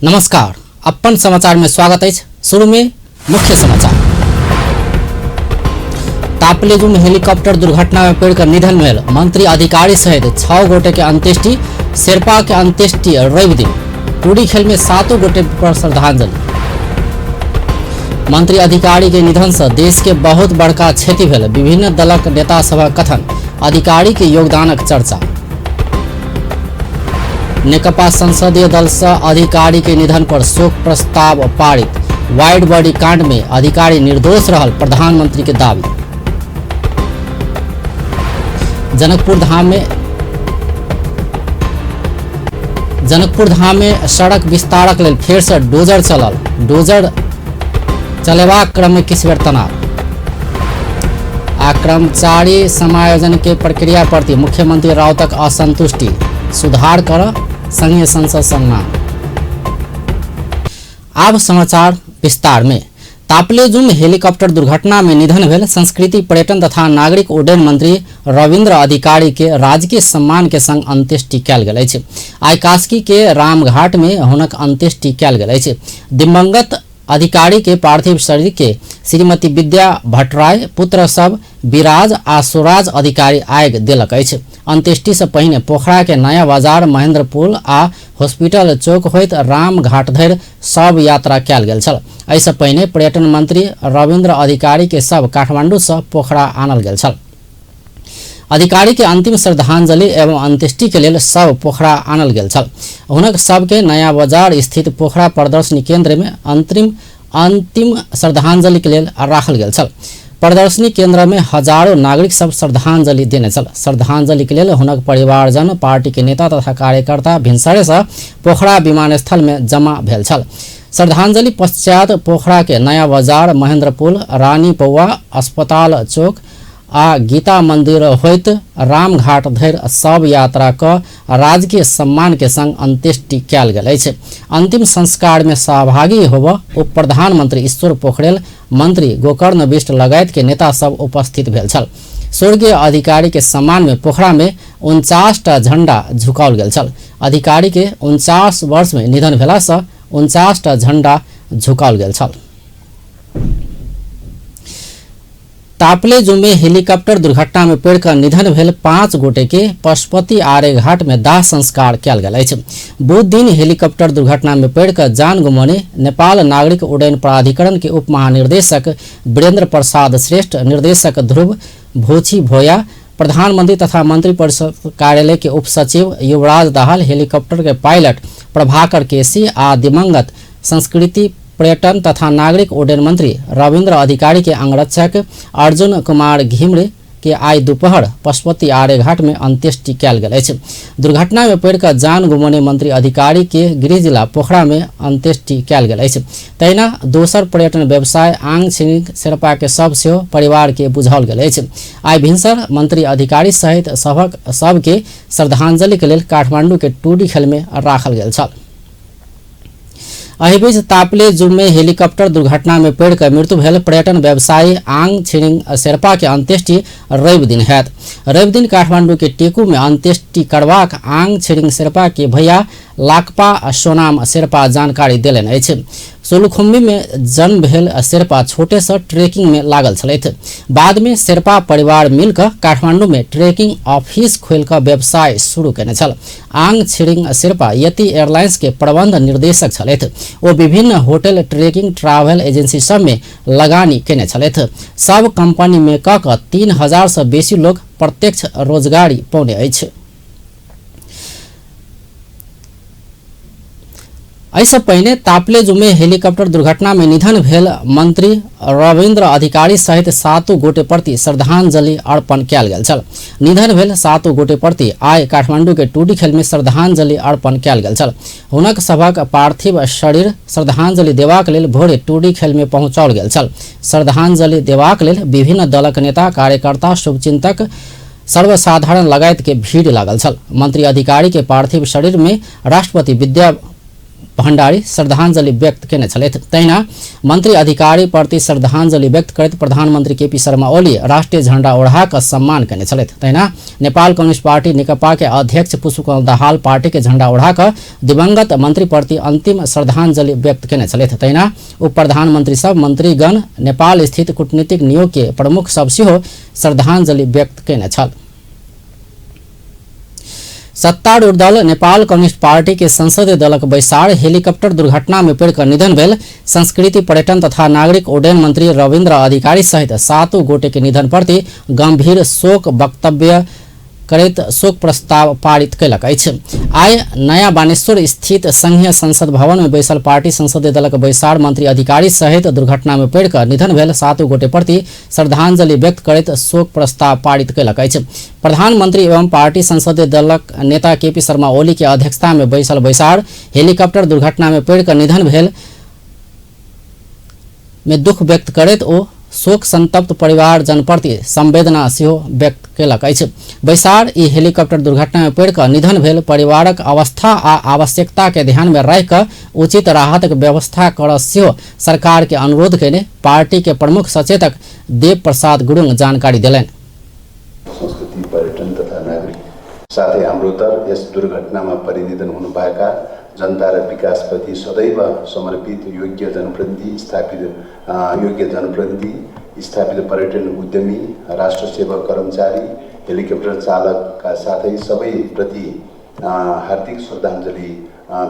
नमस्कार, अपन समाचार में स्वागत अछि। शुरू में मुख्य समाचार। तापलेजुम हेलीकॉप्टर दुर्घटना में पड़िकर निधन भेल मंत्री अधिकारी सहित 6 गोटे के अंत्येष्टि, शेरपा के अंत्येष्टि रवि दिन। टूडी खेल में 7 गोटे पर श्रद्धांजलि। मंत्री अधिकारी के निधन से देश के बहुत बड़का क्षति भेल, विभिन्न दलक नेता सभक कथन, अधिकारी के योगदानक चर्चा। नेकपा संसदीय दल से अधिकारी के निधन पर शोक प्रस्ताव पारित, वाइड बॉडी कांड में अधिकारी निर्दोष रहल प्रधानमंत्री के दावी। जनकपुर धाम में सड़क विस्तारक लेल फेर से डोजर चलल, डोजर चलेबाक क्रम में किछु बेर तनाव। आ कर्मचारी समायोजन के प्रक्रिया प्रति मुख्यमंत्री राउतक असंतुष्टि, सुधार कर संघीय संसद सम्मान। आब समाचार विस्तार में। तापलेजुम हेलीकॉप्टर दुर्घटना में निधन भेल संस्कृति पर्यटन तथा नागरिक उड्डयन मंत्री रविन्द्र अधिकारी के राजकीय सम्मान के संग अंत्येष्टि कयल गेल अछि। आइ कास्की के रामघाट में हुनक अंत्येष्टि कयल गेल अछि। दिवंगत अधिकारी के पार्थिव शरीर के श्रीमती विद्या भट्टराय, पुत्र सब विराज आ स्वराज अधिकारी आगि देलक अछि। अंत्येष्टि से पहिने पोखरा के नया बाजार, महेंद्र पुल आ हॉस्पिटल चौक होइत रामघाट धरि शव यात्रा कयल गेल छल। एहिसँ पहिने पर्यटन मंत्री रविन्द्र अधिकारी के शव काठमांडू से पोखरा आनल गेल छल। अधिकारी के अंतिम श्रद्धांजलि एवं अंत्येष्टि के लेल शव पोखरा आनल गेल छल। हुनक शव के नया बाजार स्थित पोखरा प्रदर्शनी केंद्र में अंतिम श्रद्धांजलि के लेल राखल गेल छल। प्रदर्शनी केंद्र में हजारों नागरिक सब श्रद्धांजलि देने छल। श्रद्धांजलि के लेल हुनक परिवारजन, पार्टी के नेता तथा कार्यकर्ता भिनसरे से पोखरा विमानस्थल में जमा भेल छल। श्रद्धांजलि पश्चात पोखरा के नया बाजार, महेंद्र पुल, रानी पौवा, अस्पताल चौक आ गीता मंदिर होइत रामघाट धरि शव यात्रा क राजकीय सम्मान के संग अंत्येष्टि कयल गेल अछि। अंतिम संस्कार में सहभागी होब उप प्रधानमंत्री ईश्वर पोखरेल, मंत्री गोकर्ण बिष्ट लगायत के नेता सब उपस्थित भेल छल। स्वर्गीय अधिकारी के सम्मान में पोखरा में 49 टा झंडा झुकाओल गेल छल। अधिकारी के 49 वर्ष में निधन भेला से 49 टा झंडा झुकाओल गेल छल। तापलेजुम में हेलीकॉप्टर दुर्घटना में पड़िकऽ निधन भेल 5 गोटे के पशुपति आर्यघाट में दाह संस्कार कयल गेल अछि। बुध दिन हेलीकॉप्टर दुर्घटना में पड़िकऽ जान गुमौने नेपाल नागरिक उड्डयन प्राधिकरण के उप महानिर्देशक वीरेंद्र प्रसाद श्रेष्ठ, निर्देशक ध्रुव भोछी भोया, प्रधानमंत्री तथा मंत्री परिषद कार्यालय के उप सचिव युवराज दाहाल, हेलीकॉप्टर के पायलट प्रभाकर केसी आ दिवंगत संस्कृति पर्यटन तथा नागरिक उड्डयन मंत्री रविन्द्र अधिकारी के अंगरक्षक अर्जुन कुमार घिमरे के आइ दोपहर पशुपति आर्यघाट में अंत्येष्टि कयल गेल अछि। दुर्घटना में पड़िकऽ जान गुमौने मंत्री अधिकारी के गृह जिला पोखरा में अंत्येष्टि कयल गेल अछि। तहिना दोसर पर्यटन व्यवसाय आंग छिरिङ शेर्पा के शव सेहो परिवार के बुझाओल गेल अछि। आइ भिनसर मंत्री अधिकारी सहित सब के श्रद्धांजलि के लेल काठमांडू के टूडी खेल में राखल गेल छल। एहि बीच तापलेजुम में हेलीकॉप्टर दुर्घटना में पड़िकऽ मृत्यु भेल पर्यटन व्यवसायी आंग छिरिङ शेर्पा के अंत्येष्टि रवि दिन हैत। रवि दिन काठमांडू के टेकू में अंत्येष्टि करबाक आंग छिरिङ शेर्पा के भैया लाकपा सोनाम शेर्पा जानकारी देलनि अछि। सोलुखुम्बी में जन्म भेल शेर्पा छोटे से ट्रेकिंग में लागल छलथि। बाद में शेर्पा परिवार मिलकर काठमांडू में ट्रेकिंग ऑफिस खोलि कऽ व्यवसाय शुरू केने छल। आंग छिरिङ शेर्पा यति एयरलाइंस के प्रबंध निर्देशक छलथि। ओ विभिन्न होटल, ट्रेकिंग, ट्रैवल एजेंसी सब में लगानी केने छलथि। सब कंपनी में कऽ कऽ 3000 से बेसी लोग प्रत्यक्ष रोजगारी पौने अछि। एहिसँ पहिने तापलेजुम में हेलीकॉप्टर दुर्घटना में निधन भेल मंत्री रविन्द्र अधिकारी सहित 7 गोटे प्रति श्रद्धांजलि अर्पण कयल गेल छल। निधन भेल 7 गोटे प्रति आइ काठमांडू के टूडी खेल में श्रद्धांजलि अर्पण कयल गेल छल। हुनक सभक पार्थिव शरीर श्रद्धांजलि देबाक लेल भोरे टूडी खेल में पहुँचाओल गेल छल। श्रद्धांजलि देबाक लेल विभिन्न दलक नेता, कार्यकर्ता, शुभचिंतक, सर्वसाधारण लगायत के भीड़ लागल छल। मंत्री अधिकारी के पार्थिव शरीर में राष्ट्रपति विद्या भण्डारी श्रद्धांजलि व्यक्त केने छलथि। तहिना मंत्री अधिकारी प्रति श्रद्धांजलि व्यक्त करैत प्रधानमंत्री केपी शर्मा ओली राष्ट्रिय झण्डा ओढ़ा कऽ सम्मान केने छलथि। तहिना नेपाल कम्युनिस्ट पार्टी नेकपा के अध्यक्ष पुष्पकमल दाहाल पार्टी के झण्डा ओढ़ा कऽ दिवंगत मंत्री प्रति अंतिम श्रद्धांजलि व्यक्त केने छलथि। तहिना उप प्रधानमंत्री सब मंत्रीगण नेपाल स्थित कूटनीतिक नियोग के प्रमुख सब सेहो श्रद्धांजलि व्यक्त केने छल। सत्तारूढ़ दल नेपाल कम्युनिस्ट पार्टी के संसदीय दलक बैसार हेलीकॉप्टर दुर्घटना में पड़ि कऽ निधन भेल संस्कृति पर्यटन तथा नागरिक उड्डयन मंत्री रविन्द्र अधिकारी सहित 7 गोटे के निधन प्रति गंभीर शोक वक्तव्य करैत शोक प्रस्ताव पारित कयलक अछि। आइ नया बानेश्वर स्थित संघीय संसद भवन में बैसल पार्टी संसदीय दलक बैसार मंत्री अधिकारी सहित दुर्घटना में पड़ि कऽ निधन भेल 7 गोटे प्रति श्रद्धांजलि व्यक्त करैत शोक प्रस्ताव पारित कयलक अछि। प्रधानमंत्री एवं पार्टी संसदीय दलक नेता केपी शर्मा ओली के अध्यक्षता में बैसल बैसार हेलीकॉप्टर दुर्घटना में पड़ि कऽ निधन भेल में दुख व्यक्त करैत ओ शोक संतप्त परिवार जनप्रति संवेदना सेहो व्यक्त कयलक अछि। बैसार ई हेलीकॉप्टर दुर्घटना में पड़ि कऽ निधन भेल परिवारक अवस्था आ आवश्यकता के ध्यान में राखि कऽ उचित राहतक व्यवस्था करऽ सेहो सरकार के अनुरोध कयने पार्टी के प्रमुख सचेतक देव प्रसाद गुरुङ जानकारी देलनि। संस्कृति पर्यटन तथा नागरिक साथै हाम्रो दल यस दुर्घटनामा परिनिधन हुनुभएका जनता र विकासप्रति सदैव समर्पित योग्य जनप्रतिनिधि स्थापित पर्यटन उद्यमी, राष्ट्रसेवक कर्मचारी, हेलिकप्टर चालकका साथै सबैप्रति हार्दिक श्रद्धाञ्जली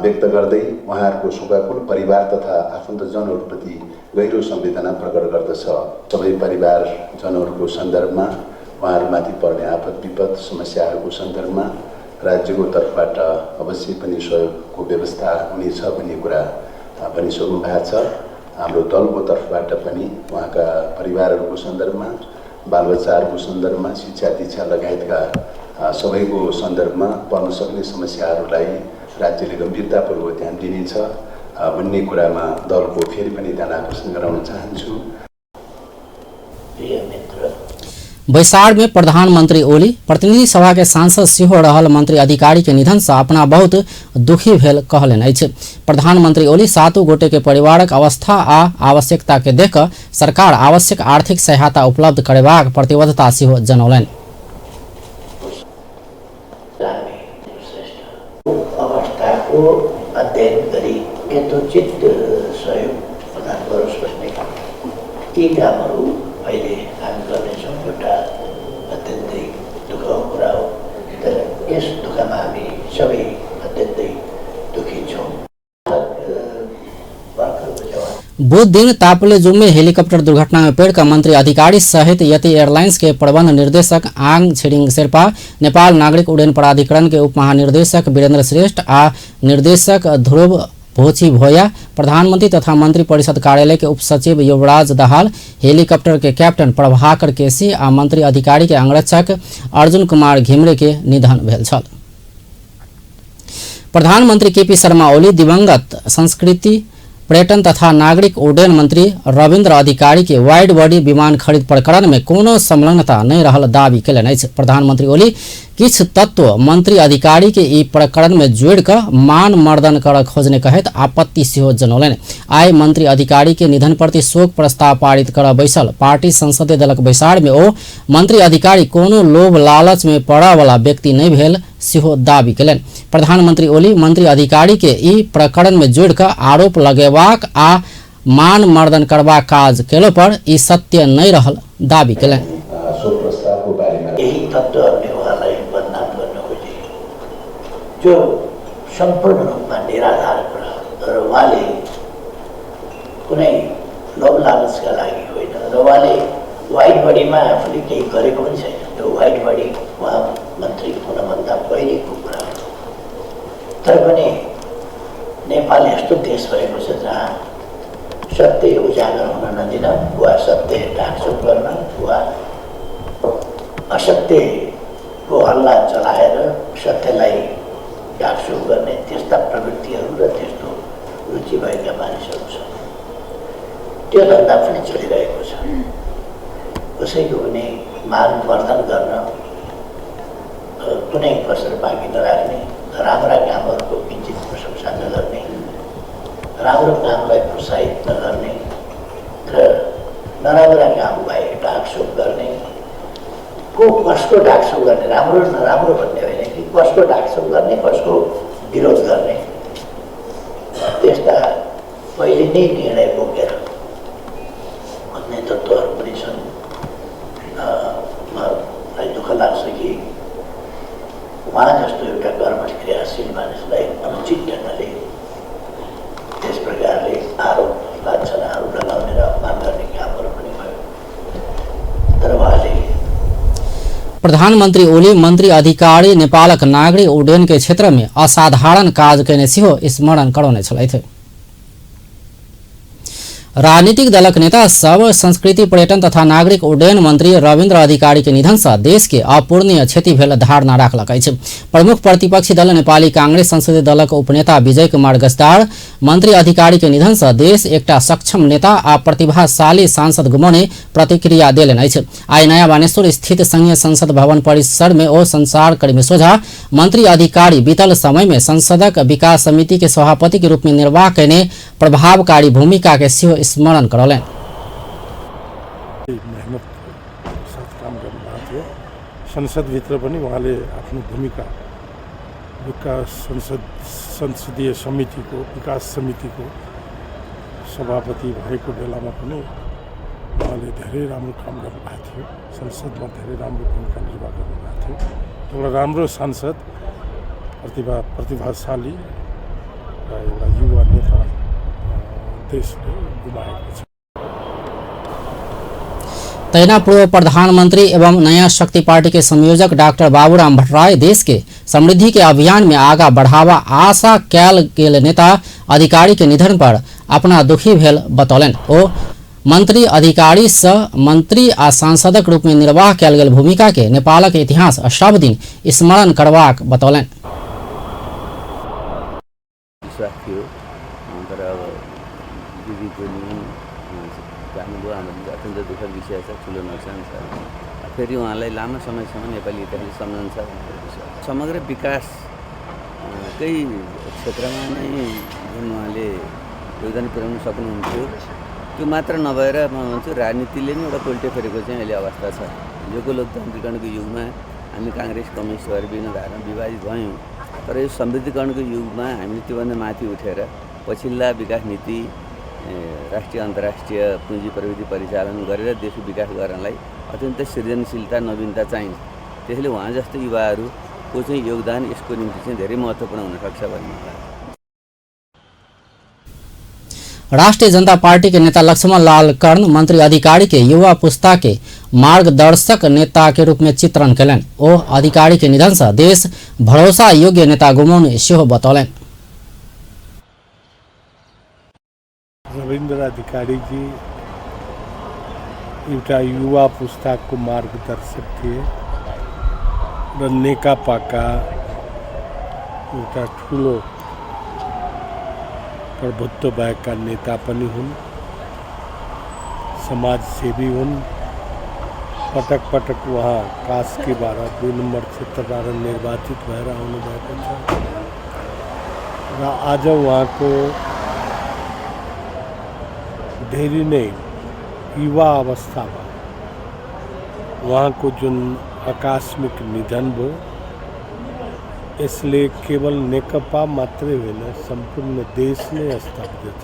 व्यक्त गर्दै उहाँहरूको शोकाकुल परिवार तथा आफन्तजनहरूप्रति गहिरो संवेदना प्रकट गर्दछ। सबै परिवारजनहरूको सन्दर्भमा उहाँहरूमाथि पर्ने आपद विपद समस्याहरूको सन्दर्भमा राज्यको तर्फबाट अवश्य पनि सहयोगको व्यवस्था हुनेछ भन्ने कुरा भनिसक्नु भएको छ। हाम्रो दलको तर्फबाट पनि उहाँका परिवारहरूको सन्दर्भमा, बालबच्चाहरूको सन्दर्भमा, शिक्षा दीक्षा लगायतका सबैको सन्दर्भमा पर्न सक्ने समस्याहरूलाई राज्यले गम्भीरतापूर्वक ध्यान दिनेछ भन्ने कुरामा दलको फेरि पनि ध्यान आकर्षण गराउन चाहन्छु। बैसार में प्रधानमंत्री ओली प्रतिनिधि सभा के सांसद सेहो रहल मंत्री अधिकारी के निधन से अपना बहुत दुखी भेल कहलनि अछि। प्रधानमंत्री ओली 7 गोटे के परिवारक अवस्था आ आवश्यकता के देख कऽ सरकार आवश्यक आर्थिक सहायता उपलब्ध करेबाक प्रतिबद्धता सेहो जनौलनि। अवस्थाको अध्ययन गरी यथोचित सहयोग प्रदान गरोस् भन्ने ती कामहरू अहिले हामी गर्नेछौँ। एउटा अत्यन्तै दुःखको कुरा हो, तर यस दुःखमा हामी सबै अत्यन्तै दुःखी छौँ। बुध दिन ताप्लेजुङ में हेलीकॉप्टर दुर्घटना में पड़ि कऽ मंत्री अधिकारी सहित यति एयरलाइंस के प्रबंध निर्देशक आंग छिरिंग शेर्पा, नेपाल नागरिक उड्डयन प्राधिकरण के उप महानिर्देशक वीरेंद्र श्रेष्ठ आ निर्देशक ध्रुव भोची भोया, प्रधानमंत्री तथा मंत्री परिषद कार्यालय के उप सचिव युवराज दाहाल, हेलीकॉप्टर के कैप्टन प्रभाकर केसी आ मंत्री अधिकारी के अंगरक्षक अर्जुन कुमार घिमरे के निधन भेल छल। प्रधानमंत्री केपी शर्मा ओली दिवंगत संस्कृति पर्यटन तथा नागरिक उड्डयन मंत्री रविन्द्र अधिकारी के वाइड बॉडी विमान खरीद प्रकरण में कोनो संलग्नता नहीं रहल दावी कयलनि अछि। प्रधानमंत्री ओली किछु तत्व मंत्री अधिकारी के ई प्रकरण में जोड़ि कऽ मान मर्दन करऽ खोजने कहैत आपत्ति सेहो जनौलनि। आइ मंत्री अधिकारी के निधन प्रति शोक प्रस्ताव पारित करऽ बैसल पार्टी संसदीय दलक बैसार में ओ मंत्री अधिकारी कोनो लोभ लालच में पड़ऽ वाला व्यक्ति नहीं भेल सेहो दावी कयलनि। प्रधानमंत्री ओली मंत्री अधिकारी के ई प्रकरण में जोड़ि कऽ आरोप लगेबाक आ मान मर्दन करबाक काज केलो पर ई सत्य नहीं रहल दावी कयलनि। यही तत्त्वहरूले उहाँलाई बदनाम गर्न खोजे जो सम्पूर्ण रूपमा निराधार कुरा हो र उहाँले कुनै लोभ लालचका लागि होइन र उहाँले वाइड बडीमा आफूले केही गरेको पनि छैन। त्यो वाइड बडी उहाँ मन्त्री हुनभन्दा पहिलेको कुरा हो। तर पनि नेपाल यस्तो देश भएको छ जहाँ सत्य उजागर हुन नदिन वा सत्य ढाकछोप गर्न वा असत्यको हल्ला चलाएर सत्यलाई ढाकछोप गर्ने त्यस्ता प्रवृत्तिहरू र त्यस्तो रुचि भएका मानिसहरू छन्। त्यो धन्दा पनि चलिरहेको छ। कसैको पनि मान वर्धन गर्न कुनै कसर बाँकी नराख्ने, राम्रा कामहरूको किञ्चित प्रशंसा नगर्ने, राम्रो कामलाई प्रोत्साहित नगर्ने र नराम्रा कामलाई ढाकछोप गर्ने, को कसको ढाकछोप गर्ने, राम्रो नराम्रो भन्ने होइन कि कसको ढाकछोप गर्ने, कसको विरोध गर्ने, त्यस्ता पहिले नै निर्णय बोकेर भन्ने तत्त्वहरू पनि छन्। मलाई दुःख लाग्छ कि उहाँ जस्तो एउटा कर्मठ क्रियाशील मानिसलाई अनुचित ढङ्गले त्यस प्रकारले आरोप लान्छनाहरू लगाउने र अपमान गर्ने कामहरू पनि भयो। तर उहाँले प्रधानमन्त्री ओली मन्त्री अधिकारी नेपालक नागरिक उड्डयन के क्षेत्र में असाधारण काज कयने सेहो स्मरण करौने छलथि। राजनीतिक दलक नेता सब संस्कृति पर्यटन तथा नागरिक उड्डयन मंत्री रविन्द्र अधिकारी के निधन से देश के अपूर्णीय क्षति भेल धारणा राखलक अछि। प्रमुख प्रतिपक्षी दल नेपाली कांग्रेस संसदीय दलक उपनेता विजय कुमार गजदार मंत्री अधिकारी के निधन से देश एकटा सक्षम नेता आ प्रतिभाशाली सांसद गुमौने प्रतिक्रिया देलनि अछि। आइ नयाँ बानेश्वर स्थित संघीय संसद भवन परिसर में ओ संचारकर्मी सोझा मंत्री अधिकारी बीतल समय में संसदक विकास समिति के सभापति के रूप में निर्वाह कयने प्रभावकारी भूमिका के सेहो स्मरण करौलनि। मेहनत साथ काम गर्नुभएको थियो। संसदभित्र पनि उहाँले आफ्नो भूमिका विकास संसदीय समितिको विकास समितिको सभापति भएको बेलामा पनि उहाँले धेरै राम्रो काम गर्नुभएको थियो। संसदमा धेरै राम्रो भूमिका निर्वाह गर्नुभएको थियो। एउटा राम्रो सांसद, प्रतिभाशाली र एउटा युवा नेता देशले गुमाएको छ। तहिना पूर्व प्रधानमंत्री एवं नया शक्ति पार्टी के संयोजक डॉक्टर बाबूराम भट्टराई देश के समृद्धि के अभियान में आगा बढ़ावा आशा कैल गेल नेता अधिकारी के निधन पर अपना दुखी भेल बतौलनि। ओ मंत्री अधिकारी सह मंत्री आ सांसदक रूप में निर्वाह कैल गेल भूमिका के नेपालक इतिहास सब दिन स्मरण करबाक बतौलनि। विश्वास थियो, तर अब दिदीको निधन जानुभयो, हाम्रो अत्यन्त दुःखद विषय छ, ठुलो नोक्सान छ। फेरि उहाँलाई लामो समयसम्म नेपाली इतिहासले सम्झन्छ भनेर विश्वास। समग्र विकास कै क्षेत्रमा नै जुन उहाँले योगदान पुर्याउन सक्नुहुन्थ्यो त्यो मात्र नभएर म भन्छु राजनीतिले नै एउटा कोल्टे फेरेको चाहिँ अहिले अवस्था छ। जोको लोकतान्त्रिकरणको युगमा हामी काङ्ग्रेस कम्युनिस्ट भएर विभिन्न धारामा विभाजित भयौँ, तर यो समृद्धिकरणको युगमा हामीले त्योभन्दा माथि उठेर पछिल्ला विकास नीति राष्ट्रिय अन्तर्राष्ट्रिय पुँजी प्रविधि परिचालन गरेर देशको विकास गर्नलाई अत्यन्त सृजनशीलता नवीनता चाहिन्छ। त्यसैले उहाँ जस्तो युवाहरूको चाहिँ योगदान यसको निम्ति चाहिँ धेरै महत्त्वपूर्ण हुनसक्छ भन्ने मलाई लाग्छ। राष्ट्रिय जनता पार्टी के नेता लक्ष्मण लाल कर्ण मंत्री अधिकारी के युवा पुस्ता के मार्गदर्शक नेता के रूप में चित्रण कयलनि। ओ अधिकारी के निधन से देश भरोसा योग्य नेता गुमौने सेहो बतौलनि। रविन्द्र अधिकारीजी एउटा युवा पुस्ताको मार्गदर्शक थिए र नेकपाका एउटा ठुलो प्रभुत्व भएका नेता पनि हुन्, समाजसेवी हुन्। पटक पटक उहाँ कास्कीबाट 2 नम्बर क्षेत्रबाट निर्वाचित भएर आउनुभएको छ र आज उहाँको धेरै नै युवा अवस्थामा उहाँको जुन आकस्मिक निधन भयो यसले केवल नेकपा मात्रै होइन सम्पूर्ण देश नै स्तब्ध छ।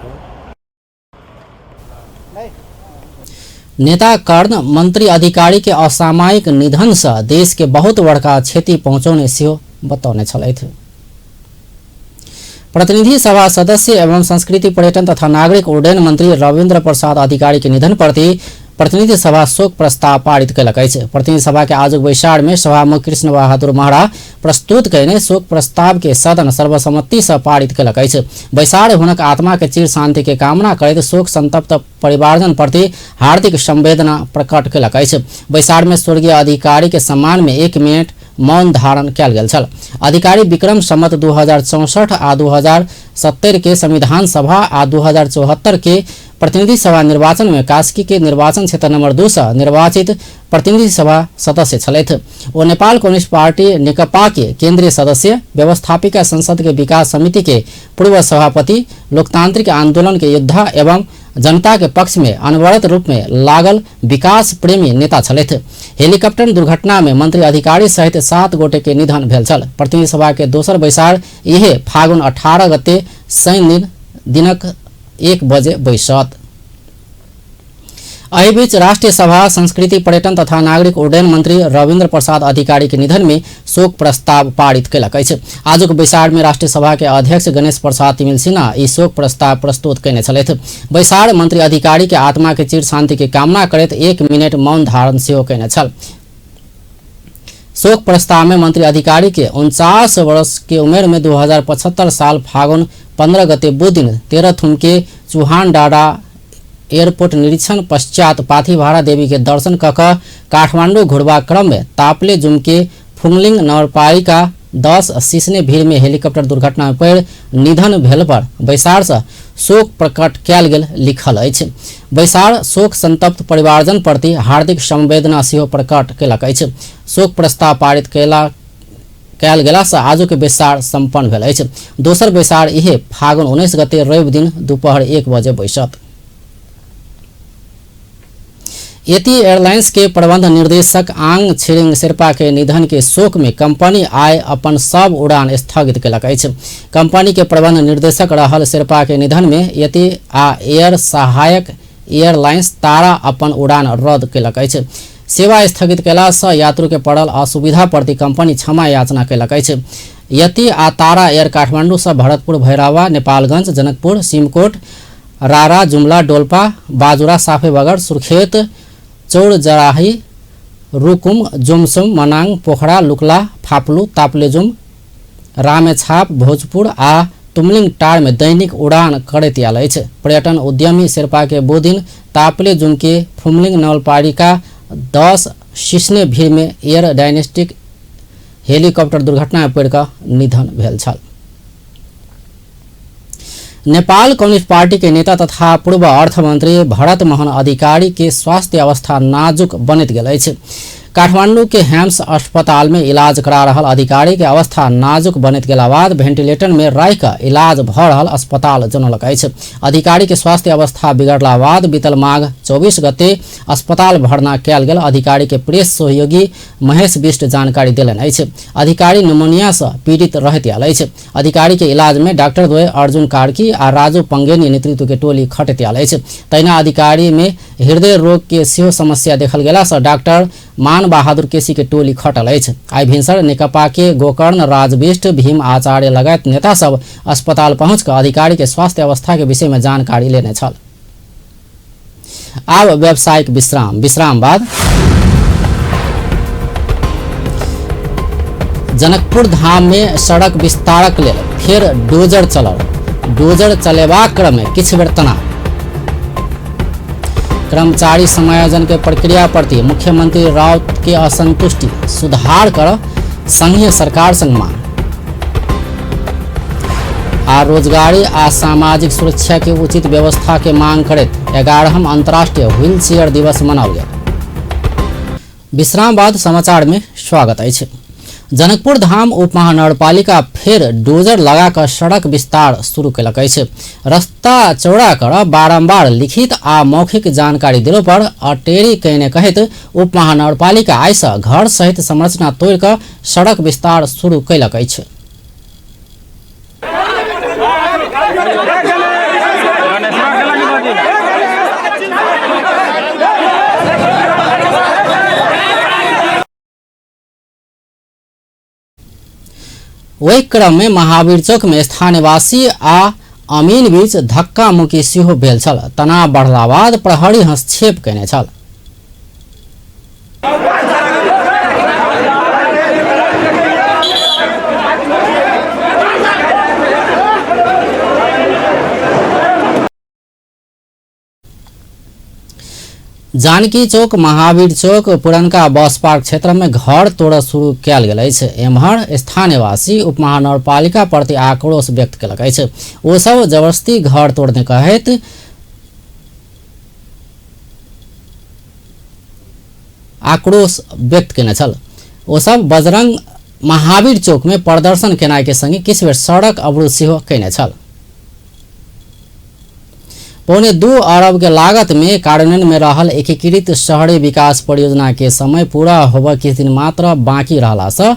नेता कर्ण मंत्री अधिकारी के असामयिक निधन से देश के बहुत बड़का क्षति पहुंचौने सेहो बतौने छलथि। प्रतिनिधि सभा सदस्य एवं संस्कृति पर्यटन तथा नागरिक उड्डयन मंत्री रविन्द्र प्रसाद अधिकारी के निधन प्रति प्रतिनिधि सभा शोक प्रस्ताव पारित कयलक अछि। प्रतिनिधि सभा के आजुक बैसार में सभामुख कृष्ण बहादुर महरा प्रस्तुत कयने शोक प्रस्ताव के सदन सर्वसम्मति से पारित कयलक अछि। बैसार हुनक आत्मा के चिर शांति के कामना करैत शोक संतप्त परिवारजन प्रति हार्दिक संवेदना प्रकट कयलक अछि। बैसार में स्वर्गीय अधिकारी के सम्मान में 1 मिनट मौन धारण कयल गेल छल। अधिकारी विक्रम संवत 2064 आ 2070 के संविधान सभा आ 2074 के प्रतिनिधि सभा निर्वाचन में कास्की के निर्वाचन क्षेत्र नंबर 2 से निर्वाचित प्रतिनिधि सभा सदस्य छलथि। ओ नेपाल कम्युनिस्ट पार्टी नेकपा के केंद्रीय सदस्य, व्यवस्थापिका संसद के विकास समिति के पूर्व सभापति, लोकतांत्रिक आंदोलन के योद्धा एवं जनता के पक्ष में अनवरत रूप में लागल विकास प्रेमी नेता छलथि। हेलीकॉप्टर दुर्घटना में मंत्री अधिकारी सहित 7 गोटे के निधन भेल छल। प्रतिनिधि सभा के दोसर बैसार इहे फागुन 18 गते शनि दिन दिनक 1 बजे बैसत। एहि बीच राष्ट्रिय सभा संस्कृति पर्यटन तथा नागरिक उड्डयन मंत्री रविन्द्र प्रसाद अधिकारी के निधन में शोक प्रस्ताव पारित कयलक अछि। आजुक बैसार में राष्ट्रिय सभा के अध्यक्ष गणेश प्रसाद तिमिल सिन्हा ई शोक प्रस्ताव प्रस्तुत कयने छलथि। बैसार मंत्री अधिकारी के आत्मा के चिर शांति के कामना करैत 1 मिनट मौन धारण सेहो कयने छल। शोक प्रस्ताव में मंत्री अधिकारी के 49 वर्ष के उमेर में 2075 साल फागुन 15 गते बुध दिन तेरहथुम के चुहान डाँडा एयरपोर्ट निरीक्षण पश्चात पाथीभारा देवी के दर्शन कऽ कऽ काठमांडू घुरबा क्रम में तापले जुम के फुंगलिंग नगरपालिका 10 सिसने भीड़ में हेलीकॉप्टर दुर्घटना में पड़ि निधन भेल पर बैसार से शोक प्रकट कयल गेल लिखल अछि। बैसार शोक संतप्त परिवारजन प्रति हार्दिक संवेदना सेहो प्रकट कयलक अछि। शोक प्रस्ताव पारित कयल गेला से आजुक बैसार संपन्न भेल अछि। दोसर बैसार इहे फागुन 19 गते रवि दिन दोपहर 1 बजे बैसत। यति एयरलाइंस के प्रबंध निर्देशक आंग छिरिंग शेर्पा के निधन के शोक में कंपनी आय अपन सब उड़ान स्थगित कयलक अछि। कंपनी के प्रबंध निर्देशक रहल शेर्पा के निधन में यति आ एयर सहायक एयरलाइंस तारा अपन उड़ान रद्द कयलक अछि। सेवा स्थगित कयला से यात्रु के पड़ल असुविधा प्रति कंपनी क्षमा याचना कयलक अछि। यति आ तारा एयर काठमांडू से भरतपुर, भैरहवा, नेपालगंज, जनकपुर, सिमकोट, रारा, जुमला, डोल्पा, बाजुरा, साफेबगर, सुर्खेत, चौरजराही, रुकुम, जोमसोम, मनाङ, पोखरा, लुक्ला, फाप्लू, ताप्लेजुम, रामेछाप, भोजपुर आ तुमलिंग टार में दैनिक उड़ान करैत आयल अछि। पर्यटन उद्यमी शेर्पा के बुधदिन ताप्लेजुम के फुमलिंग नगरपालिका 10 सिसने भीड़ में एयर डायनेस्टिक हेलीकॉप्टर दुर्घटना में पड़ि कऽ निधन भेल छल। नेपाल कम्युनिस्ट पार्टी के नेता तथा पूर्व अर्थमंत्री भरत मोहन अधिकारी के स्वास्थ्य अवस्था नाजुक बनैत गेल अछि। काठमांडू के हैम्स अस्पताल में इलाज करा रहल अधिकारी के अवस्था नाजुक बनैत गेला बाद वेंटिलेटर में राखि कऽ इलाज भऽ रहल अस्पताल जनौलक अछि। अधिकारी के स्वास्थ्य अवस्था बिगड़ला बाद बीतल माघ 24 गते अस्पताल भर्ना कयल गेल अधिकारी के प्रेस सहयोगी महेश बिष्ट जानकारी देलनि अछि। अधिकारी निमोनिया से पीड़ित रहैत आयल अछि। अधिकारी के इलाज में डॉक्टर द्वय अर्जुन कार्की आ राजू पंगेनी नेतृत्व के टोली खटैत आयल अछि। तहिना अधिकारी में हृदय रोग के सेहो समस्या देखल गेला से डॉक्टर मान बहादुर केसी के टोली खटल अछि। आइ भिनसर नेकपा के गोकर्ण राज बिष्ट, भीम आचार्य लगायत नेता सब अस्पताल पहुँच कऽ अधिकारी के स्वास्थ्य अवस्था के विषय में जानकारी लेने छल। आब व्यावसायिक विश्राम। विश्राम बाद जनकपुर धाम में सड़क विस्तारक लेल फेर डोजर चलल। डोजर चलेबाक क्रम में किछु बेर तनाव। कर्मचारी समायोजन के प्रक्रिया प्रति मुख्यमंत्री राउत के असंतुष्टि, सुधार कर संघीय सरकार संग मांग। आ रोजगारी आ सामाजिक सुरक्षा के उचित व्यवस्था के मांग करैत 11वां अंतर्राष्ट्रीय व्हील चेयर दिवस मनाओल गेल। विश्राम बाद समाचार में स्वागत अछि। जनकपुर धाम उप महानगरपालिका फेर डोजर लगा कऽ सड़क विस्तार शुरू कयलक अछि। रास्ता चौड़ा कर बारंबार लिखित आ मौखिक जानकारी देलो पर अटेरी कयने कहैत उप महानगरपालिका आइ सँ घर सहित संरचना तोड़ि कऽ सड़क विस्तार शुरू कयलक अछि। ओहि क्रम में महावीर चौक में स्थानीयवासी आ अमीन बीच धक्का मुक्की सेहो भेल छल। तनाव बढ़ला बाद प्रहरी हस्तक्षेप कयने छल। जानकी चौक, महावीर चौक, पुरनका बस पार्क क्षेत्र में घर तोड़ शुरू कयल गेल अछि। एम्हर स्थानीयवासी उपमहानगरपालिका प्रति आक्रोश व्यक्त केलक अछि। ओ सब जबरदस्ती घर तोड़ने कहैत आक्रोश व्यक्त केने छल। ओ सब बजरंग महावीर चौक में प्रदर्शन केनाइ के संगे किछु बेर सड़क अवरोध सेहो केने छल। 1.75 अरब के लागत में कार्यान्वयन में रहल एकीकृत शहरी विकास परियोजना के समय पूरा होबय किछु दिन मात्र बाँकी रहला से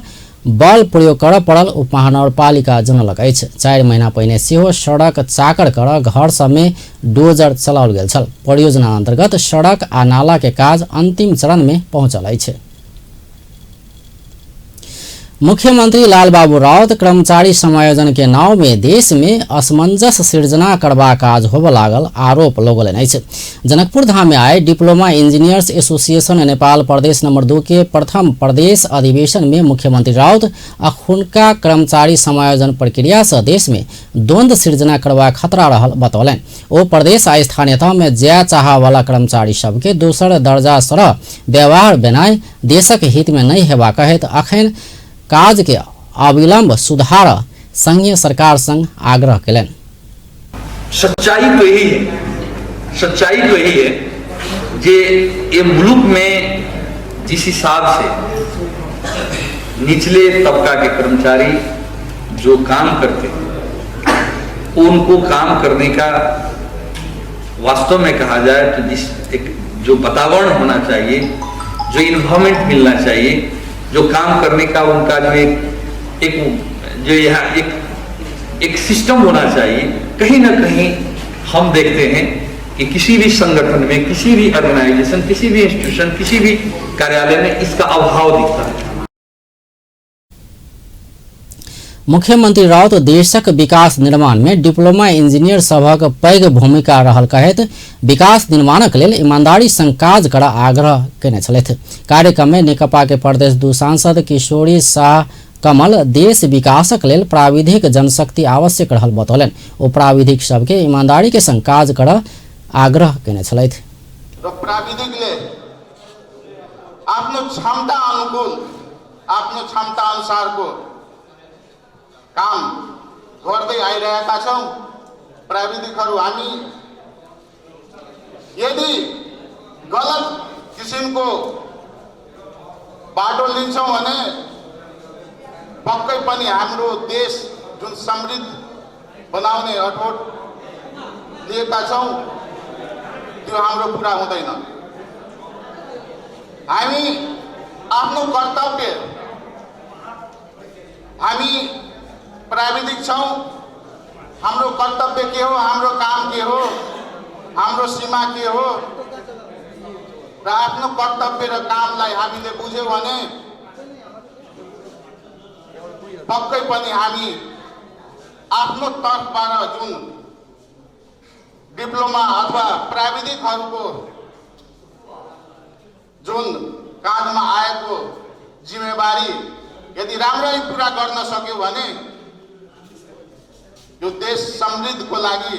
बल प्रयोग करय पड़ल उपमहानगरपालिका जनौलक अछि। 4 महीना पहिने सेहो सड़क चाकर कर घर सब में डोजर चलाओल गेल छल। परियोजना अंतर्गत सड़क आ नाला के काज अंतिम चरण में पहुंचल अछि। मुख्यमंत्री लालबाबू राउत कर्मचारी समायोजन के नाव में देश में असमंजस सृजना करबाक काज होबय लागल आरोप लगौलनि अछि। जनकपुर धाम में आए डिप्लोमा इंजीनियर्स एसोसिएशन नेपाल प्रदेश नंबर 2 के प्रथम प्रदेश अधिवेशन में मुख्यमंत्री राउत अखुनका कर्मचारी समायोजन प्रक्रिया से देश में द्वंद्व सृजना करबाक खतरा रहल बतौलनि। ओ प्रदेश आ स्थानीय तह में ज्या चाहवाला कर्मचारी सबके दोसर दर्जा सरह व्यवहार बनाए देशक हित में नहीं हेबा कहैत अखन काज के अविलंब सुधार संघीय सरकार संग आग्रह केलनि। सच्चाई तो यही है, सच्चाई तो यही है जे ये मुल्क में जिस हिसाब से निचले तबका के कर्मचारी जो काम करते हैं उनको काम करने का वास्तव में कहा जाए तो जिस एक जो वातावरण होना चाहिए, जो इन्वायरमेंट मिलना चाहिए, जो काम करने का उनका जो एक एक जो यहाँ एक एक सिस्टम होना चाहिए, कहीं ना कहीं हम देखते हैं कि किसी भी संगठन में, किसी भी ऑर्गेनाइजेशन, किसी भी इंस्टीट्यूशन, किसी भी कार्यालय में इसका अभाव दिखता है। मुख्यमंत्री राउत देशक विकास निर्माण में डिप्लोमा इंजीनियर सभक पैघ भूमिका रहल कहैत विकास निर्माणक लेल ईमानदारी संग काज कर आग्रह केने छलथि। कार्यक्रम में नेकपा के प्रदेश 2 सांसद किशोरी शाह कमल देश विकासक लेल प्राविधिक जनशक्ति आवश्यक रहल बतौलनि। ओ प्राविधिक सबके ईमानदारी के संग काज कर आग्रह केने छलथि। र प्राविधिकले आफ्नो क्षमता अनुकूल, आफ्नो क्षमता अनुसारको काम गर्दै आइरहेका छौँ। प्राविधिकहरू हामी यदि गलत किसिमको बाटो लिन्छौँ भने पक्कै पनि हाम्रो देश जुन समृद्ध बनाउने अठोट लिएका छौँ त्यो हाम्रो पुरा हुँदैन। हामी आफ्नो कर्तव्य, हामी प्राविधिक छौँ, हाम्रो कर्तव्य के हो, हाम्रो काम के हो, हाम्रो सीमा के हो र आफ्नो कर्तव्य र कामलाई हामीले बुझ्यौँ भने पक्कै पनि हामी आफ्नो तर्फबाट जुन डिप्लोमा अथवा प्राविधिकहरूको जुन काँधमा आएको जिम्मेवारी यदि राम्ररी पुरा गर्न सक्यो भने यो देश समृद्धको लागि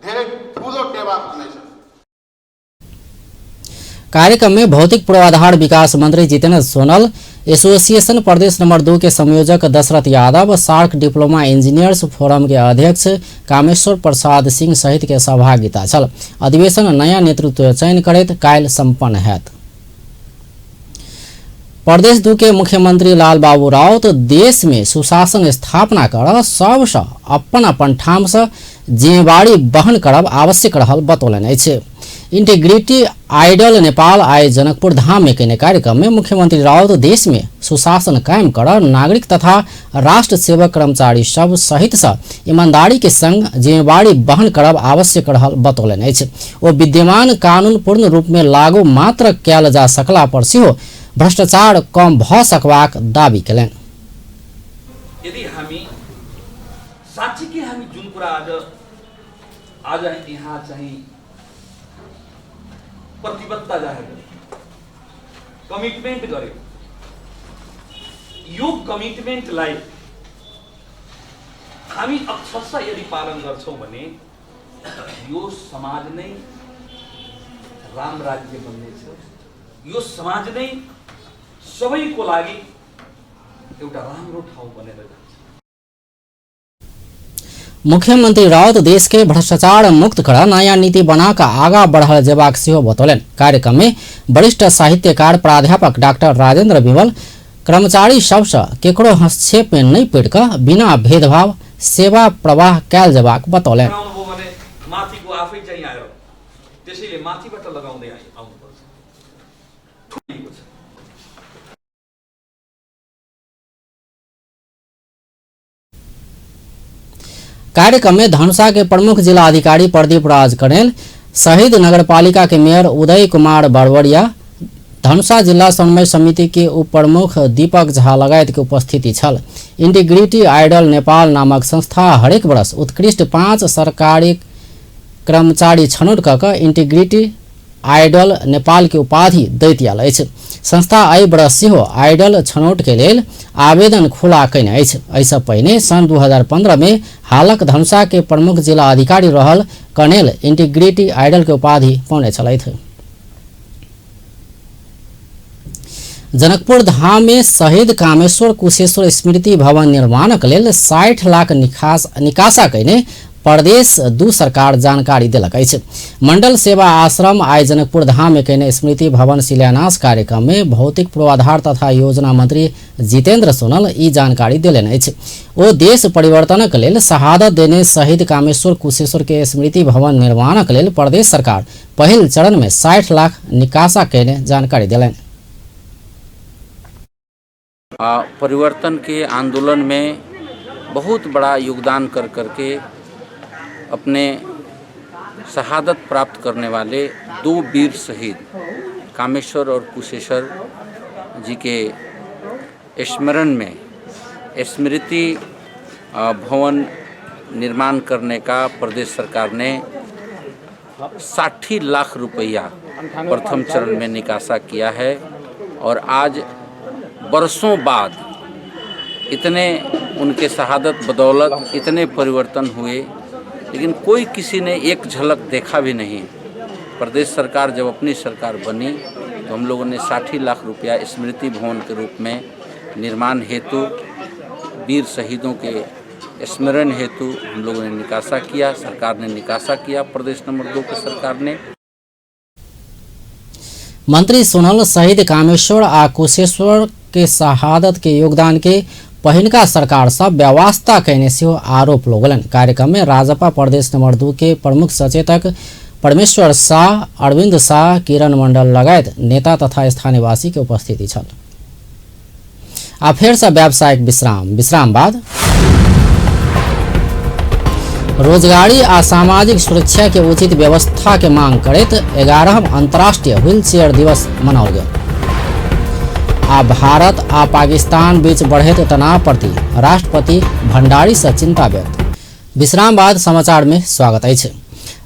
धेरै ठुलो टेवा पुग्नेछ। कार्यक्रम में भौतिक पूर्वाधार विकास मंत्री जितेंद्र सोनल, एसोसिएशन प्रदेश नंबर 2 के संयोजक Dasharath Yadav, SAARC diploma engineers forum के अध्यक्ष कामेश्वर प्रसाद सिंह सहित के सहभागिता छल। अधिवेशन नया नेतृत्व चयन करैत काल्हि सम्पन्न हैत। प्रदेश 2 के मुख्यमंत्री लालबाबू राउत देश में सुशासन स्थापना कर सबसँ अपन अपन ठाम से जिम्मेवारी वहन करब आवश्यक रहल बतौलनि अछि। इंटीग्रिटी आइडल नेपाल आइ जनकपुर धाम में केने कार्यक्रम में मुख्यमंत्री राउत देश में सुशासन कायम कर नागरिक तथा राष्ट्र सेवक कर्मचारी सब सहित से ईमानदारी के संग जिम्मेवारी वहन करब आवश्यक रहल बतौलनि अछि। ओ विद्यमान कानून पूर्ण रूप में लागू मात्र कयल जा सकला पर सेहो भ्रष्टाचार कम भ सकबाक दावी केलनि। यदि हामी साँच्चीकै हामी जुन कुरा आज आज यहाँ चाहिँ प्रतिबद्धता जाहेर गर्यो, कमिटमेन्ट गर्यो, यो कमिटमेन्टलाई हामी अक्षरशः यदि पालन गर्छौँ भने यो समाज नै राम राज्य बन्नेछ। यो समाज नै सबैको लागि एउटा राम्रो ठाउँ बनेर जान्छ। मुख्यमंत्री राउत देश के भ्रष्टाचार मुक्त कर नया नीति बना कर आगा बढ़ल जेबाक सेहो बतौलनि। कार्यक्रम में वरिष्ठ साहित्यकार प्राध्यापक डॉक्टर राजेंद्र विमल कर्मचारी सबसँ केकरो हस्तक्षेप में नहीं पड़ि कऽ बिना भेदभाव सेवा प्रवाह कयल जेबाक बतौलनि। आउनुभयो भने माथिको आफै चाहिँ आयो, त्यसैले माथिबाट लगाउँदै आउनुपर्छ। ठुलो छ। कार्यक्रम में धनुषा के प्रमुख जिला अधिकारी प्रदीप राज कणेल, शहीद नगरपालिका के मेयर उदय कुमार बरवरिया, धनुषा जिला समन्वय समिति के उप प्रमुख दीपक झा लगायत के उपस्थिति छल। इंटीग्रिटी आइडल नेपाल नामक संस्था हरेक वर्ष उत्कृष्ट 5 सरकारी कर्मचारी छनौट कऽ कऽ इंटीग्रिटी आइडल नेपाल के उपाधि दैत आयल अछि। संस्था एहि वर्ष सेहो आइडल छनौट के लेल आवेदन खुला कयने अछि। एहिसँ पहिने सन् 2015 में हालक धनुषा के प्रमुख जिला अधिकारी रहल कणेल इंटीग्रिटी आइडल के उपाधि पौने छलथि। जनकपुर धाम में शहीद कामेश्वर कुशेश्वर स्मृति भवन निर्माणक लेल 60 लाख निकासा कयने प्रदेश 2 सरकार जानकारी देलक अछि। मंडल सेवा आश्रम आइ जनकपुर धाम में कयने स्मृति भवन शिलान्यास कार्यक्रम में भौतिक पूर्वाधार तथा योजना मंत्री जितेंद्र सोनल ई जानकारी देलनि अछि। ओ देश परिवर्तनक लेल शहादत देने शहीद कामेश्वर कुशेश्वर के स्मृति भवन निर्माणक लेल प्रदेश सरकार पहिल चरण में 60 लाख निकासा कयने जानकारी देलनि। परिवर्तन के आंदोलन में बहुत बड़ा योगदान कर करके अपने शहादत प्राप्त करने वाले 2 वीर शहीद कामेश्वर और कुशेश्वर जी के स्मरण में स्मृति भवन निर्माण करने का प्रदेश सरकार ने 60 लाख रुपया प्रथम चरण में निकासा किया है और आज बरसों बाद इतने उनके शहादत बदौलत इतने परिवर्तन हुए, लेकिन कोई किसी ने एक झलक देखा भी नहीं। प्रदेश सरकार जब अपनी सरकार बनी तो हम लोगों ने 60 लाख रुपया स्मृति भवन के रूप में निर्माण हेतु वीर शहीदों के स्मरण हेतु हम लोगों ने निकासा किया, सरकार ने निकासा किया, प्रदेश नंबर 2 की सरकार ने। मंत्री सोनल शहीद कामेश्वर आ कुशेश्वर के शहादत के योगदान के पहिनका सरकार सब व्यवस्था कयने सेहो आरोप लगौलनि। कार्यक्रम में राजपा प्रदेश नंबर 2 के प्रमुख सचेतक परमेश्वर शाह, अरविंद शाह, किरण मंडल लगायत नेता तथा स्थानीयवासी के उपस्थिति छल। आ फेर से व्यावसायिक विश्राम। विश्राम बाद रोजगारी आ सामाजिक सुरक्षा के उचित व्यवस्था के मांग करैत 11वां अंतर्राष्ट्रीय व्हीलचेयर दिवस मनाओल गेल। आ भारत आ पाकिस्तान बीच बढ़ैत तनाव प्रति राष्ट्रपति भंडारी से चिंता व्यक्त। विश्राम बाद समाचार में स्वागत अछि।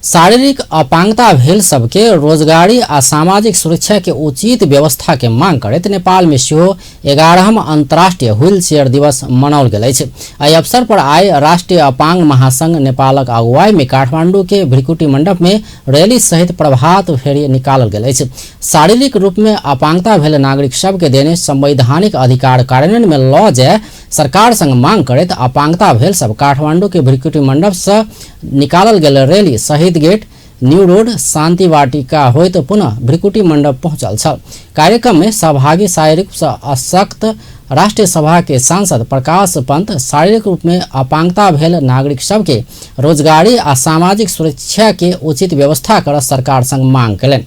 शारीरिक अपांगता भेल सबके रोजगारी आ सामाजिक सुरक्षा के उचित व्यवस्था के मांग करैत नेपाल में सेहो 11वां अंतर्राष्ट्रीय व्हीलचेयर दिवस मनाओल गेल अछि। एहि अवसर पर आइ राष्ट्रीय अपांग महासंघ नेपालक अगुवाई में काठमांडू के भ्रिकुटी मंडप में रैली सहित प्रभात फेरी निकालल गेल अछि। शारीरिक रूप में अपांगता भेल नागरिक सबके देने संवैधानिक अधिकार कार्यान्वयन में लऽ जाय सरकार संग मांग करैत अपांगता भेल सब काठमांडू के भ्रिकुटी मंडप से निकालल गेल रैली शहीद गेट, न्यू रोड, शांति वाटिका होइत पुनः भ्रिकुटी मंडप पहुंचल छल। कार्यक्रम में सहभागी शारीरिक रूप से अशक्त राष्ट्रीय सभा के सांसद प्रकाश पंत शारीरिक रूप में अपांगता भेल नागरिक सबके रोजगारी आ सामाजिक सुरक्षा के उचित व्यवस्था कर सरकार संग मांग कयलनि।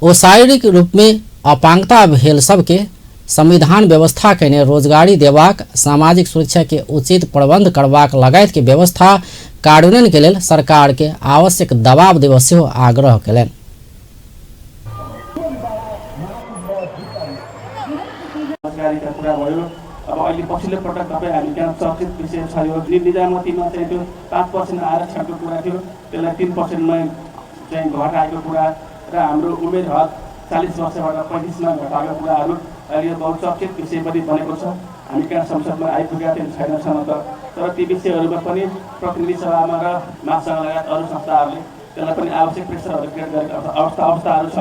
ओ शारीरिक रूप में अपांगता भेल सबके संविधान व्यवस्था कयने रोजगारी देबाक, सामाजिक सुरक्षा के उचित प्रबंध करबाक लगायत के व्यवस्था कार्यान्वयन के लेल सरकार के आवश्यक दबाव देबऽ सेहो आग्रह कयलनि। रोजगारीका कुरा भयो। अब अहिले पछिल्लो पटक तपाईँ हामी त्यहाँ चर्चित विषय छ यो निजामतीमा चाहिँ त्यो 5% आरक्षणको कुरा थियो, त्यसलाई 3%मा चाहिँ घटाएको कुरा र हाम्रो उमेर हद 40 वर्षबाट 35मा घटाएको कुराहरू अहिले यो बहुचर्चित विषय पनि बनेको छ। हामी कहाँ संसदमा आइपुगेका थियौँ छैनसम्म त, तर ती विषयहरूमा पनि प्रतिनिधि सभामा र महासङ्घ लगायत अरू संस्थाहरूले त्यसलाई पनि आवश्यक प्रेसरहरू क्रिएट गरेको अवस्थाहरू छ।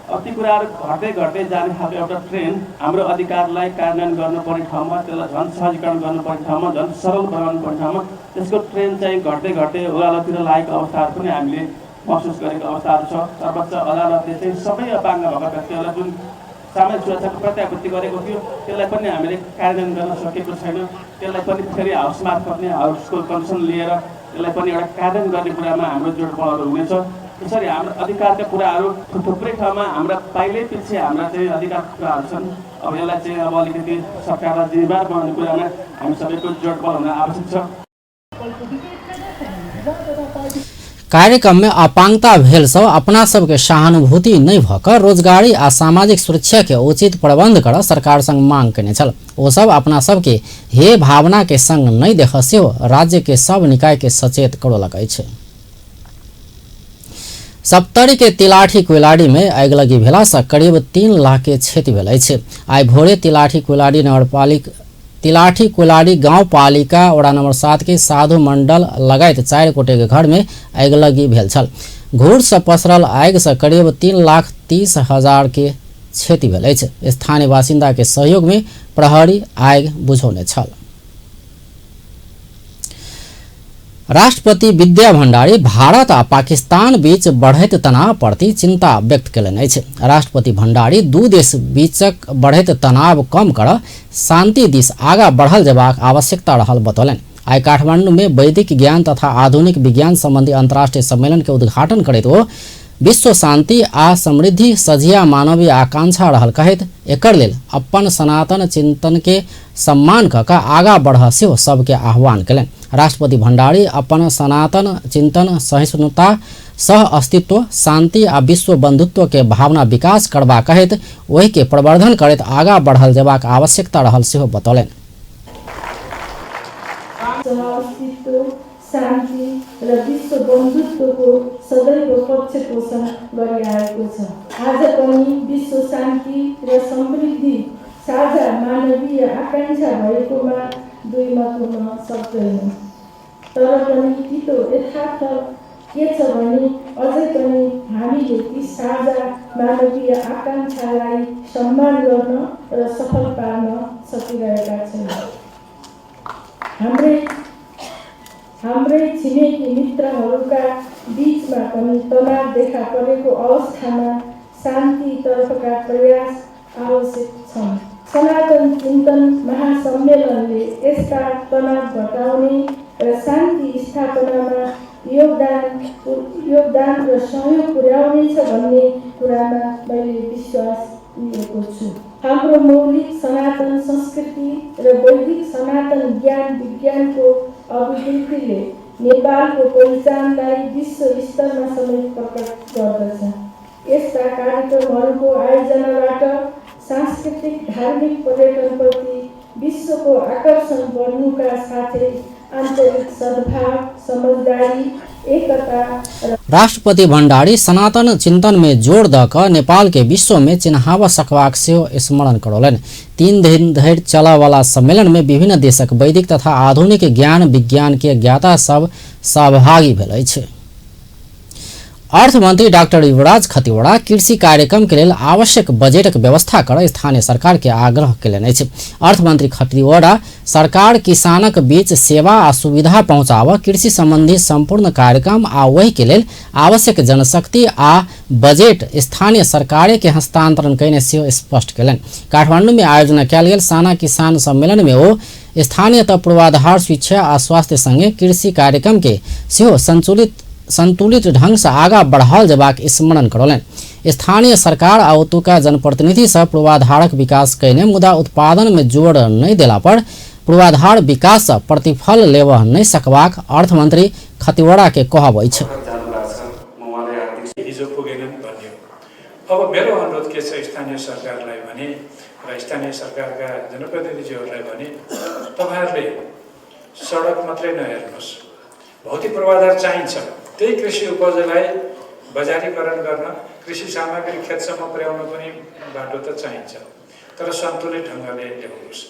अब ती कुराहरू घट्दै घट्दै जाने खालको एउटा ट्रेन्ड हाम्रो अधिकारलाई कार्यान्वयन गर्नुपर्ने ठाउँमा, त्यसलाई झन् सहजीकरण गर्नुपर्ने ठाउँमा, झन् सरल बनाउनु पर्ने ठाउँमा त्यसको ट्रेन्ड चाहिँ घट्दै घट्दै ओह्रालोतिर लागेको अवस्थाहरू पनि हामीले महसुस गरेको अवस्थाहरू छ। सर्वोच्च अदालतले चाहिँ सबै अपाङ्ग भएका व्यक्तिहरूलाई जुन सामाजिक सुरक्षाको प्रत्याभूति गरेको थियो त्यसलाई पनि हामीले कार्यान्वयन गर्न सकेको छैन। त्यसलाई पनि फेरि हाउस मार्फत नै हाउसको कन्सर्न लिएर त्यसलाई पनि एउटा कार्यान्वयन गर्ने कुरामा हाम्रो जोडबलहरू हुनेछ। यसरी हाम्रो अधिकारका कुराहरू थुप्रै ठाउँमा हाम्रा पाइलै पछि हाम्रा चाहिँ अधिकारका कुराहरू छन्। अब यसलाई चाहिँ अब अलिकति सरकारलाई जिम्मेवार बनाउने कुरामा हामी सबैको जोडबल हुन आवश्यक छ। कार्यक्रम में अपांगता भेल सब अपना सबके सहानुभूति नहीं भक रोजगारी आ सामाजिक सुरक्षा के उचित प्रबंध कर सरकार संग मांग केने छल। ओ सब अपना सबके हे भावना के संग नहीं देख सेहो राज्य के सब निकाय के सचेत करौलक अछि। सप्तरी के तिलाठी कोइलाड़ी में अगिलगी भेला से करीब 3 लाख के क्षति भेल अछि। आइ भोरे तिलाठी कोइलाड़ी नगरपालिका तिलाठी कोइलाड़ी गांव पालिका वडा नंबर 7 के साधु मंडल लगायत 4 गोटे के घर में अगिलगी भेल छल। घूर से पसरल आगि से करीब 3,30,000 के क्षति भेल अछि। स्थानीय बासिन्दा के सहयोग में प्रहरी आगि बुझौने छल। राष्ट्रपति विद्या भण्डारी भारत आ पाकिस्तान बीच बढ़ैत तनाव प्रति चिंता व्यक्त केलनि अछि। राष्ट्रपति भण्डारी दू देश बीचक बढ़ैत तनाव कम कर शांति दिस आगा बढ़ल जेबाक आवश्यकता रहल बतौलनि। आइ काठमांडू में वैदिक ज्ञान तथा आधुनिक विज्ञान संबंधी अंतर्राष्ट्रीय सम्मेलन के उद्घाटन करैत ओ विश्व शांति आ समृद्धि सझिया मानवीय आकांक्षा रहल कहैत एकर लेल अपन सनातन चिंतन के सम्मान क आगा बढ़ सेहो सबके आह्वान केलनि। राष्ट्रपति भण्डारी अपन सनातन चिंतन सहिष्णुता सह अस्तित्व शांति आ विश्व बंधुत्व के भावना विकास करबा कहैत ओहि के प्रवर्धन करैत आगा बढ़ल जेबाक आवश्यकता रहल सेहो बतौलनि। शान्ति र विश्व बन्धुत्वको सदैव पक्ष पोषण गरिआएको छ। आज पनि विश्व शान्ति र समृद्धि साझा मानवीय आकांक्षा भएकोमा दुई मत हुन सक्दैन। तर पनि तितो यथार्थ के छ भने अझै पनि हामीले ती साझा मानवीय आकांक्षालाई सम्मान गर्न र सफल पार्न सकिरहेका छैनौँ। हाम्रै छिमेकी मित्रहरूका बीचमा पनि तनाव देखा परेको अवस्थामा शान्तितर्फका प्रयास आवश्यक छन्। सनातन चिन्तन महासम्मेलनले यस्ता तनाव घटाउने र शान्ति स्थापनामा योगदान र सहयोग पुर्याउनेछ भन्ने कुरामा मैले विश्वास लिएको छु। हाम्रो मौलिक सनातन संस्कृति र वैदिक सनातन ज्ञान विज्ञानको अभिवृद्धिले नेपालको पहिचानलाई विश्व स्तरमा समेत प्रकट गर्दछ। यस्ता कार्यक्रमहरूको आयोजनाबाट सांस्कृतिक धार्मिक पर्यटनप्रति विश्वको आकर्षण बढ्नुका साथै आन्तरिक सद्भाव, समझदारी, एकता। राष्ट्रपति भण्डारी सनातन चिंतन में जोर द क नेपाल के विश्व में चिन्हाव सकबाक सेहो स्मरण करौलनि। 3 दिन धरि चलऽवला सम्मेलन में विभिन्न देशक वैदिक तथा आधुनिक ज्ञान विज्ञान के ज्ञाता सब सहभागी भेल अछि। अर्थमंत्री डाक्टर युवराज खतिवड़ा कृषि कार्यक्रम के लेल आवश्यक बजटक व्यवस्था कर स्थानीय सरकार के आग्रह केलनि अछि। अर्थमंत्री खतिवड़ा सरकार किसानक बीच सेवा आ सुविधा पहुंचाव कृषि संबंधी संपूर्ण कार्यक्रम आ ओहि के लेल आवश्यक जनशक्ति आ बजट स्थानीय सरकार के हस्तांतरण कयने सेहो स्पष्ट केलनि। काठमांडू में आयोजना कयल गेल साना किसान सम्मेलन में ओ स्थानीय तह पूर्वाधार शिक्षा आ स्वास्थ्य संगे कृषि कार्यक्रम के सेहो संतुलित ढंग से आगा बढ़ाओल जेबाक स्मरण करौलनि। स्थानीय सरकार आ ओतुका जनप्रतिनिधि सब पूर्वाधारक विकास कयने मुदा उत्पादन में जोर नहि देला पर पूर्वाधार विकास से प्रतिफल लेबऽ नहि सकबाक अर्थमंत्री खतिवड़ा के कहब अछि। अब मेरो अनुरोध के छ स्थानीय सरकारलाई भने र स्थानीय सरकारका जनप्रतिनिधिहरूलाई भने तपाईहरुले सडक मात्रै नहेर्नुहोस्, भौतिक पूर्वाधार चाहिन्छ। त्यही कृषि उपजलाई बजारीकरण गर्न, कृषि सामग्री खेतसम्म पुर्याउन पनि बाटो त चाहिन्छ, तर सन्तुलित ढङ्गले ल्याउनुहोस्।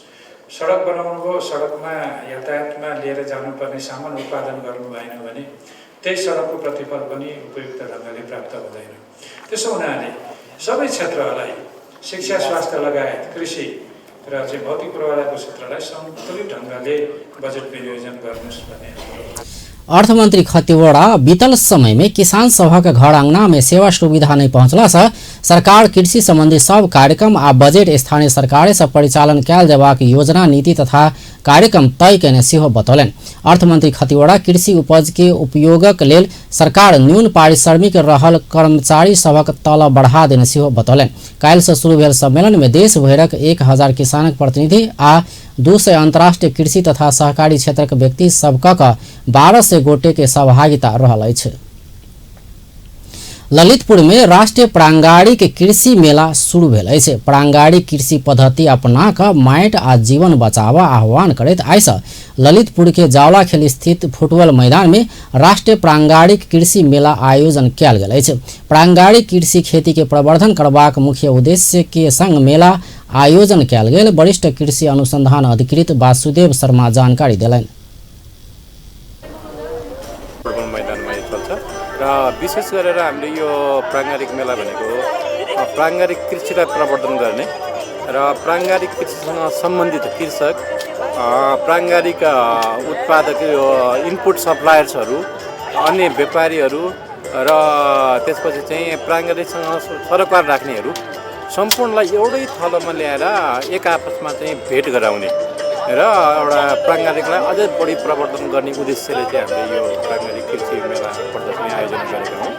सडक बनाउनु भयो, सडकमा यातायातमा लिएर जानुपर्ने सामान उत्पादन गर्नु भएन भने त्यही सडकको प्रतिफल पनि उपयुक्त ढङ्गले प्राप्त हुँदैन। त्यसो हुनाले सबै क्षेत्रलाई, शिक्षा, स्वास्थ्य लगायत कृषि र चाहिँ भौतिक पूर्वाधारको क्षेत्रलाई सन्तुलित ढङ्गले बजेट विनियोजन गर्नुहोस् भन्ने। अर्थमन्त्री खतिवड़ा बीतल समय में किसान सभक घर अंगना में सेवा सुविधा नहीं पहुंचला से सरकार कृषि संबंधी सब कार्यक्रम आ बजेट स्थानीय सरकार से परिचालन कयल जेबाक योजना, नीति तथा कार्यक्रम तय केने सेहो बतौलनि। अर्थमन्त्री खतिवड़ा कृषि उपज के उपयोगक लेल सरकार न्यून पारिश्रमिक रहल कर्मचारी सभक तलब बढ़ा देने सेहो बतौलनि। काल्हि से शुरू भेल सम्मेलन में देश भरिक 1000 किसानक प्रतिनिधि आ 200 अंतर्राष्ट्रीय कृषि तथा सहकारी क्षेत्रक व्यक्ति सबक 1200 गोटे के सहभागिता रहल अछि। ललितपुर में राष्ट्रीय प्रांगारिक कृषि मेला शुरू भेल अछि। प्रांगारिक कृषि पद्धति अपना कऽ माटि आ जीवन बचाव आह्वान करैत आइसँ ललितपुर के जावलाखेल स्थित फुटबॉल मैदान में राष्ट्रीय प्रांगारिक कृषि मेला आयोजन कयल गेल अछि। प्रांगारिक कृषि खेती के प्रवर्धन करबाक मुख्य उद्देश्य के संग मेला आयोजन कयल गेल वरिष्ठ कृषि अनुसंधान अधिकृत वासुदेव शर्मा जानकारी देलनि। फुटबल मैदानमा यो चल्छ र विशेष गरेर हामीले यो प्राङ्गारिक मेला भनेको प्राङ्गारिक कृषिलाई प्रवर्धन गर्ने र प्राङ्गारिक कृषिसँग सम्बन्धित कृषक, प्राङ्गारिक उत्पादक, यो इनपुट सप्लायर्सहरू, अन्य व्यापारीहरू र त्यसपछि चाहिँ प्राङ्गारिकसँग सरोकार राख्नेहरू सम्पूर्णलाई एउटै थलोमा ल्याएर एक आपसमा चाहिँ भेट गराउने र एउटा प्राङ्गारिकलाई अझै बढी प्रवर्धन गर्ने उद्देश्यले चाहिँ हामीले यो प्राङ्गारिक कृषि मेला प्रदर्शनी आयोजना गरेका हौँ।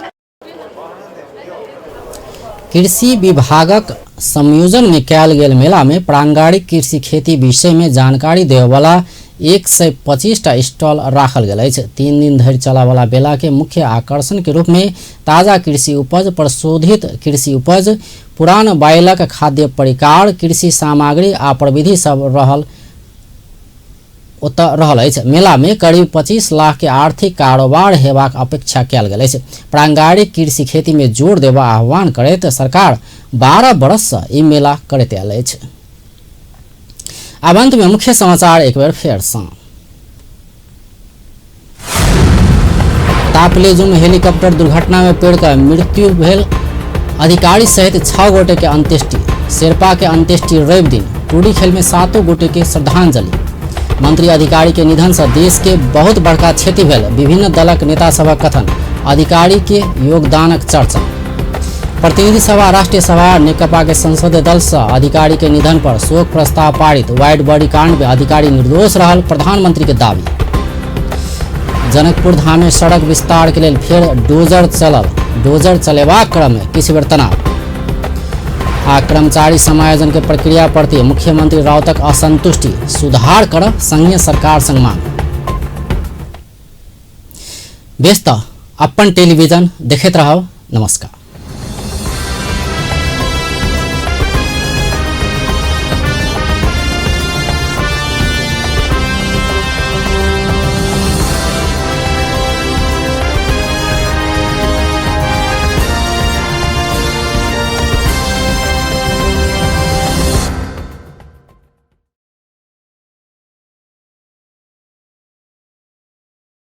कृषि विभागक संयोजन में कयल गेल मेला में प्राङ्गारिक कृषि खेती विषय में जानकारी देववाला 125 टा स्टॉल राखल गेल अछि। 3 दिन धरि चलयवला मेला के मुख्य आकर्षण के रूप में ताजा कृषि उपज, प्रशोधित कृषि उपज, पुरान बाइलक खाद्य परिकार, कृषि सामग्री आ प्रविधि सब रहल ओतऽ रहल अछि। मेला में करीब 25 लाख के आर्थिक कारोबार हेबाक अपेक्षा कयल गेल अछि। प्राङ्गारिक कृषि खेती में जोर देबा आह्वान करैत सरकार 12 वर्ष से ई मेला करैत आयल अछि। आब अंत में मुख्य समाचार एक बेर फेर सँ। तापलेजुम हेलीकॉप्टर दुर्घटना में पड़ि कऽ मृत्यु भेल अधिकारी सहित 6 गोटे के अंत्येष्टि। शेरपा के अंत्येष्टि रवि दिन। टूडी खेल में 7 गोटे के श्रद्धांजलि। मंत्री अधिकारी के निधन से देश के बहुत बड़का क्षति भेल, विभिन्न दलक नेता सभक कथन। अधिकारी के योगदानक चर्चा। प्रतिनिधि सभा राष्ट्रीय सभा नेकपा के संसदीय दल से अधिकारी के निधन पर शोक प्रस्ताव पारित। वाइड बॉडी कांड में अधिकारी निर्दोष रहल प्रधानमंत्री के दावी। जनकपुर धाम में सड़क विस्तार के लेल फेर डोजर चलल। डोजर चलेबाक क्रम में किछु बेर तनाव। आ कर्मचारी समायोजन के प्रक्रिया प्रति मुख्यमंत्री राउतक असंतुष्टि, सुधार कर संघीय सरकार संग मांग। बेस त अपन टेलीविजन देखैत रहब। नमस्कार।